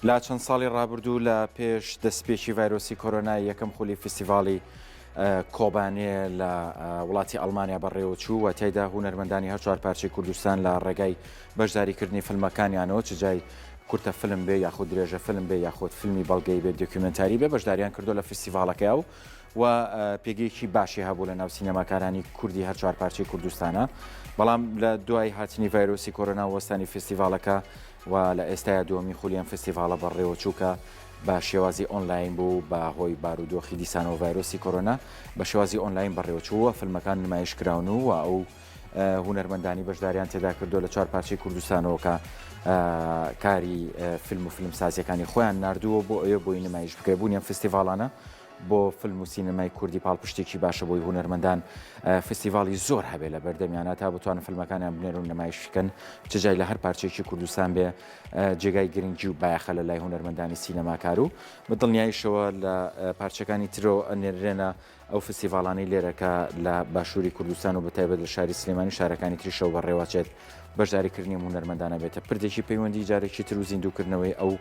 لە چەند ساڵی ڕابردوو لە پێش دەستپێکی ڤایرۆسی کۆرۆنا یەکەم خولی فیستیڤاڵی کۆبانێ لە وڵاتی ئەڵمانیا بەڕێوەچوو و تیایدا هونەرمەندانی هەر چوار پارچەی کوردستان لە ڕێگای بەشداریکردنی فیلمەکانیانەوە چ جای کورتە فیلم بێ یاخود درێژە فیلم بێ یاخود فیلمی بەڵگەی بێ دۆکیومنتاری بێ بەشداریان کردو لە فیستیڤاڵەکەی و و پێگەیەکی باشی هەبوو لە ناو سینەماکارانی کوردی هەر چوار پارچەی کوردستانە بەڵام لە دوای هاتنی ڤایرۆسی کۆرۆنا وەستانی فستیڤالەکە و لە ئێستایا دووەمین خولی ئەم فستیڤاڵە بەڕێوەچوو کە بە شێوازی ئۆنلاین بوو بە هۆی بارودۆخی دیسانەوە ڤایرۆسی کۆرۆنا بە شێوازی ئۆنلاین بەڕێوەچوو و فیلمەکان نمایش کراون و ئەو هونەرمەندانی بەشداریان تێدا کردو لە چوار پارچەی کوردستانەوە کە کاری فیلم و فیلمسازیەکانی خۆیان نردووە بۆ ئەوێ بۆی نمایش بکرێت بوونی ئەم فستیڤاڵانە بۆ فیلم و سینەمای کوردی پاڵپشتێکی باشە بۆی هونەرمەندان فستیڤاڵی زۆر هەبێ لە بەردەمیانە تا بتوانن فیلمەکانیان بنێرن و نمایش بکەن چ جای لە هەر پارچەیەکی کوردستان بێ جێگای گرنگی و بایەخە لە لای هونەرمەندانی سینەماکار و بە دڵنیاییشەوە لە پارچەکانی ترەوە ئەنێررێنە ئەو فستیڤاڵانەی لێرە کە لە باشووری کوردستان و بەتایبەت لە شاری سلێمانی و شارەکانی تریشەوە بەڕێوەچێت بەشداریکردنی ئەم هونەرمەندانە بێتە پردێکی پەیوەندی جارێکی تر و زیندووکردنەوەی ئەو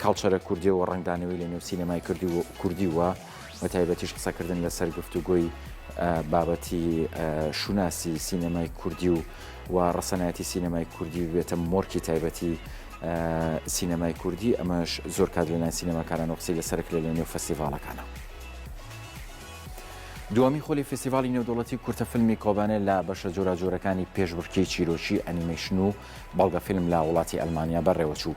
کەڵچەرە کوردیە و ڕەنگدانەوەی لە نێو سینەمای کوردی و کوردی و بە تایبەتیش قسەکردن لەسەر گفتوگۆی بابەتی شوناسی سینەمای کوردی و و ڕەسەنایەتی سینەمای کوردی بێتە مۆرکی تایبەتی سینەمای کوردی ئەمەش زۆر کات لەلایەن سینەماکاران و قسەی لەسەر کرێ لە نێو فەستیڤاڵەکانە. دووەمین خولی فستیڤاڵی نێودەوڵەتی کورتە فیلمی کۆبانێ لە بەشە جۆراجۆرەکانی پێشبڕکێی چیرۆکی، ئەنیمەیشن و بەڵگە فیلم لە وڵاتی ئەلمانیا بەڕێوەچوو.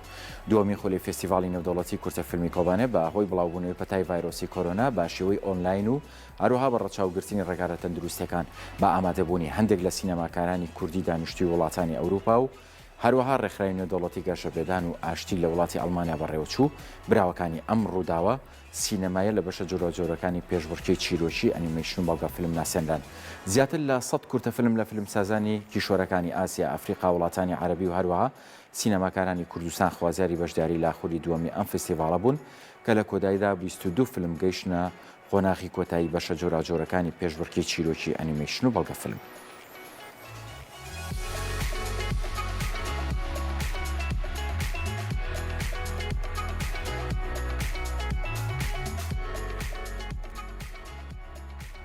دووەمین خولی فستیڤاڵی نێودەوڵەتی کورتە فیلمی کۆبانێ بە هۆی بڵاوبوونەوەی پەتای ڤایرۆسی کۆرۆنا بە شێوەی ئۆنلاین و هەروەها بە ڕەچاوگرتنی ڕێکارە تەندروستیەکان بە ئامادەبوونی هەندێک لە سینەماکارانی کوردی دانیشتووی وڵاتانی ئەوروپا و هەروەها ڕێکخراوی نێودەوڵەتی گەشەپێدان و ئاشتی لە وڵاتی ئەڵمانیا بەڕێوەچوو، براوەکانی ئەم ڕووداوە سینەمایە لە بەشە جۆراوجۆرەکانی پێشبڕکێی چیرۆکی، ئەنیمەیشن و بەڵگەفیلم ناسێنران. زیاتر لە سەد کورتەفیلم لە فیلمسازانی کیشوەرەکانی ئاسیا، ئەفریقا، وڵاتانی عەرەبی و هەروەها سینەماکارانی کوردستان خوازیاری بەشداری لە خولی دووەمی ئەم فستیڤاڵە بوون کە لە کۆدایدا 22 فیلم گەیشتنە قۆناغی کۆتایی بەشە جۆراوجۆرەکانی پێشبڕکێی چیرۆکی، ئەنیمەیشن و بەڵگەفیلم.